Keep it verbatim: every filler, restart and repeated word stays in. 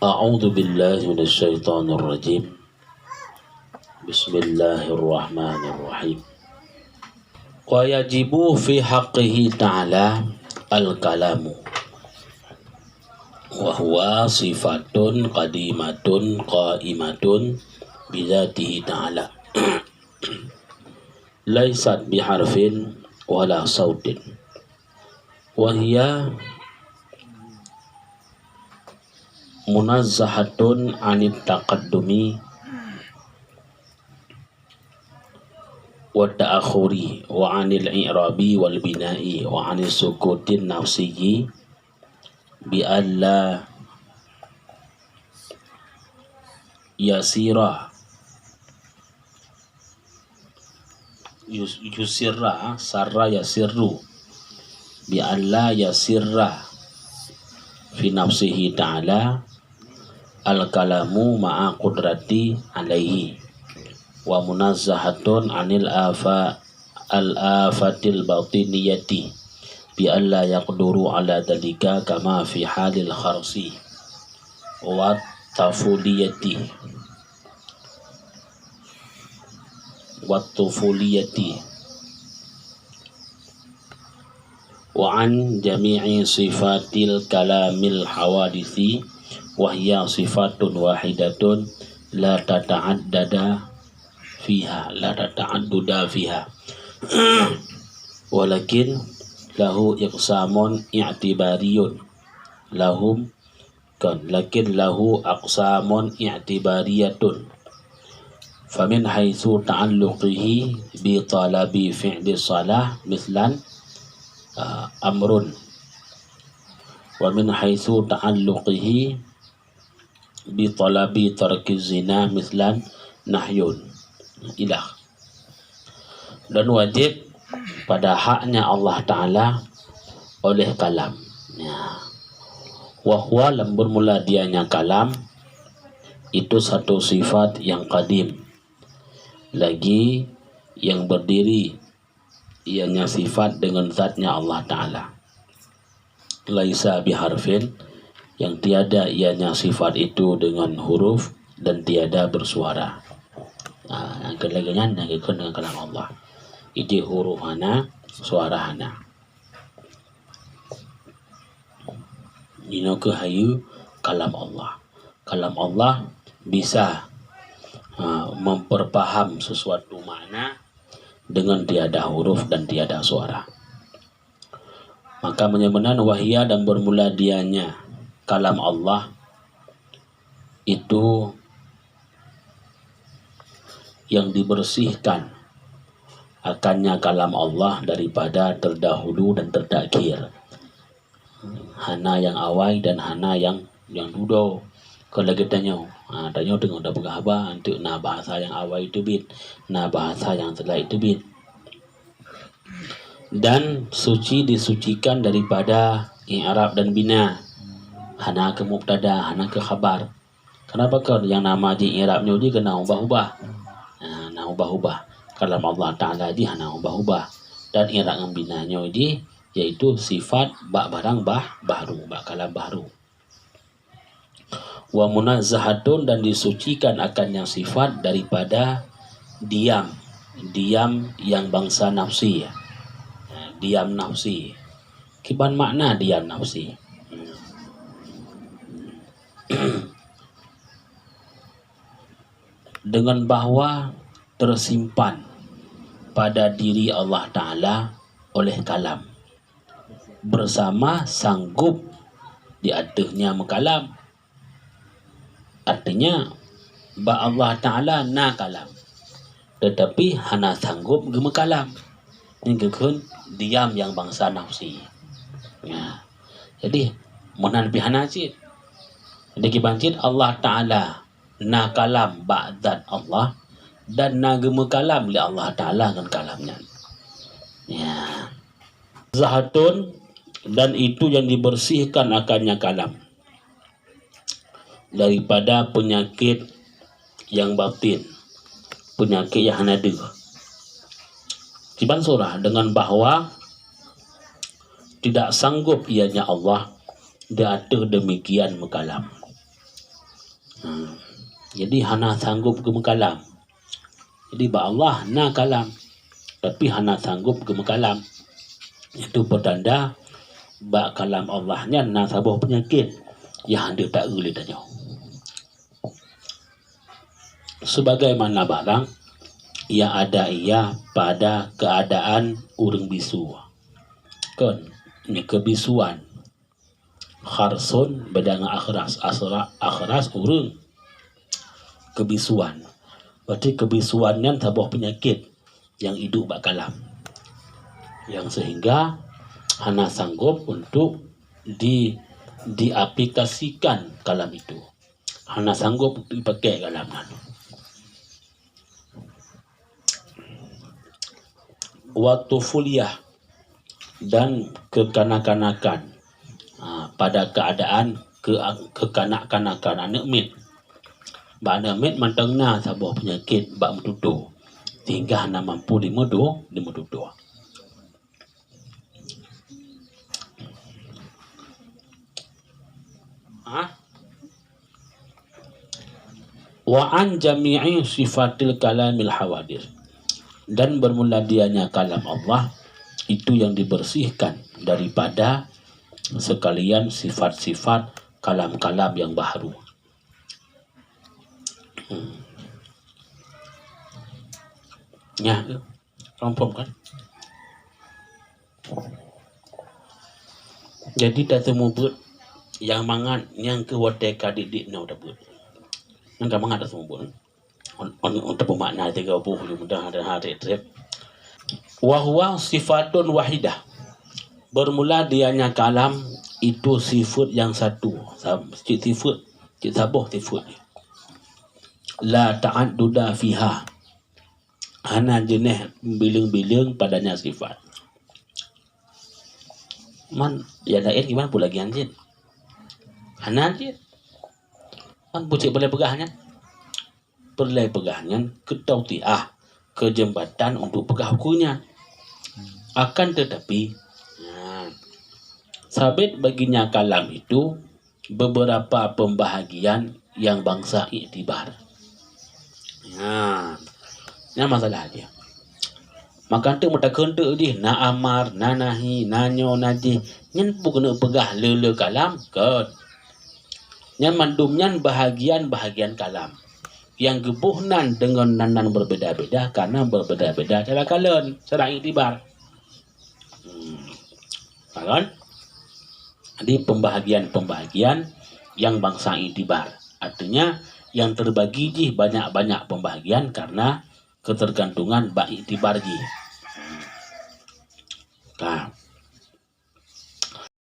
A'udzubillahi minasyaitonirrajim. Bismillahirrahmanirrahim. Wa yajibu fi haqqihi ta'ala al-kalamu. Wa huwa sifatun qadimatun qaimatun bidzatihi ta'ala. Laisat biharfin wala sautin. Wa hiya munazzahatun anit taqaddumi wa ta'akhuri wa anil i'rabi wal bina'i wa anis sukutin nafsiyyi bi alla yasira yus-, yusirra, sarra yasirru, bi alla yasirra fi nafsihi ta'ala al-kalamu ma'a qudrati alaihi, wa munazzahatun anil afa-, al-afatil batiniyati, bi alla yaqduru ala dzalika kama fi halil kharsi wa tafuliyati. Wat tufuliyati. Wa an jami'i sifatil kalamil hawadisi, wa hiya sifatun wahidatun la tata'addada fiha, la tata'adduda fiha. Walakin lahu iqsamun i'tibariyun lahum Kan, lakin lahu aqsamun i'tibariyatun. Famin haitsu ta'alluqihi bi talabi fi'li shalah mislan, ah, amrun. Wa min haitsu ta'alluqihi bi talabi tarki zina mislan nahyun. Ilah. Dan wajib pada haknya Allah Ta'ala oleh kalam. Ya. Wa huwa, lam bermula dianya kalam, itu satu sifat yang qadim. Lagi yang berdiri, ianya sifat dengan zatnya Allah Ta'ala. Laisa biharfin, yang tiada ianya sifat itu dengan huruf dan tiada bersuara. Nah, nyang keu lagèe nyan, nyang geukheun dengan kalam Allah. Iji huruf hana, suara hana. Inoe keuh hayeue kalam Allah. Kalam Allah bisa, ha, memperpaham sesuatu makna dengan tiada huruf dan tiada suara. Maka meunyoe meunan, wa hiya, dan bermula dianya kalam Allah itu yang dibersihkan akannya kalam Allah daripada terdahulu dan tertakhir. Hana nyang awai dan hana nyang, nyang dudoe. Kon lagèe tanyoe. Ha, tanyoe teungoh tapeugah haba, anteuk na bahasa nyang awai teubiet, na bahasa nyang teulait teubiet. Dan suci disucikan daripada i'rab dan bina. Hana keu mubtada, hana keu khabar. Kenapa kon nyang nama jih i'rab nyoe jih keu na ubah-ubah? Nah, na ubah-ubah. Kalam Allah Ta'ala jih hana ubah-ubah. Dan i'rab ngon bina nyoe jih, yaitu sifat bak barang bah-, bahru, bak kalam bahru. Wa munazzahatun, dan disucikan akannya sifat daripada diam, diam yang bangsa nafsi, ya. Nah, diam nafsi. Kiban makna diam nafsi. Dengan bahwa tersimpan pada diri Allah Ta'ala oleh kalam. Bersama sanggup di ateueh nya meukalam. Artinya, bak Allah Ta'ala na kalam, tetapi hana sanggup geumeukalam. Nyan geukheun diam nyang bangsa nafsi. Ya. Jadi, meunan pih hana cit. Jadi, kiban cit Allah Ta'ala na kalam bak zat Allah, dan na geumeukalam lé Allah Ta'ala ngon kalam nyan. Ya. Zahatun, dan itu yang dibersihkan akannya kalam daripada penyakit yang batin, penyakit yang hana deuh. Kiban surah, dengan bahwa tidak sanggup ianya Allah di ateueh demikian meukalam. Ha, jadi hana sanggob geumeukalam. Jadi bak Allah na kalam, tapi hana sanggob geumeukalam. Itu peutanda bak kalam Allah nyan na saboh peunyakét nyang hana taeu lé tanyoe. Sebagaimana barang yang ada ia pada keadaan ureuëng bisu. Kon, nyoe keubisuan. Kharsun beda ngon akhras. Asra-, akhras ureuëng. Keubisuan. Berarti keubisuan nyan saboh peunyakét nyang iduek bak kalam. Nyang sehingga hana sanggob untuk di-, diaplikasikan kalam itu. Hana sanggob untuk dipakai kalam nyan. Wa thufuliyah, dan kekanak-kanakan. Ha, pada keadaan ke-, kekanak-kanakan, aneuëk miet. Bak aneuëk miet mantong na saboh peunyakét bak meututoe, sehingga hana mampu limeudu-, limeututoe. Ha? Wa an jami'i sifatil kalamil hawadis. Dan bermula dianya kalam Allah, itu yang dibersihkan daripada sekalian sifat-sifat kalam-kalam yang baharu. Hmm. Nyan, rompom kan? Jadi, taseumeubeuet nyang mangat nyang keu watée ka didik-didik nyoe tabeuet. Nyang ka mangat taseumeubeuet. Ôn, ôn, ôn tapeumakna tiga boh lé mudah ada hati treb. Wa huwa sifatun wahidah. Bermula dianya kalam itu sifat yang satu. Sa-, cit sifat, cit saboh sifat. La ta'adduda fiha. Hana jeuneh bileueng-bileueng padanya sifat. Man, ya laén gimana pula lagi anjin? Hana jeuet. Man bucék peureulée peugah nyan. Peureulée peugah nyan keu tautiah, keu jeumbatan untuk peugah hukôm nyan. Akan tetapi, nah, sabit baginya kalam itu beberapa pembahagian yang bangsa iktibar. Nah, nyan masalah jih. Maka teuk meutakheun teuk jih, na amar, na nahi, na nyoe, na jih. Nyan peue keuneuk peugah le-le kalam? Kon. Nyan mandum nyan bahagian-bahagian kalam. Nyang geuboh nan deungon nan-nan berbeda-beda karena berbeda-beda cara kalon, cara iktibar. Hmm. Paham kan? Jadi, pembahagian-pembahagian yang bangsa iktibar. Artinya, yang terbagi jih banyak-banyak pembahagian karena ketergantungan bak iktibar jih.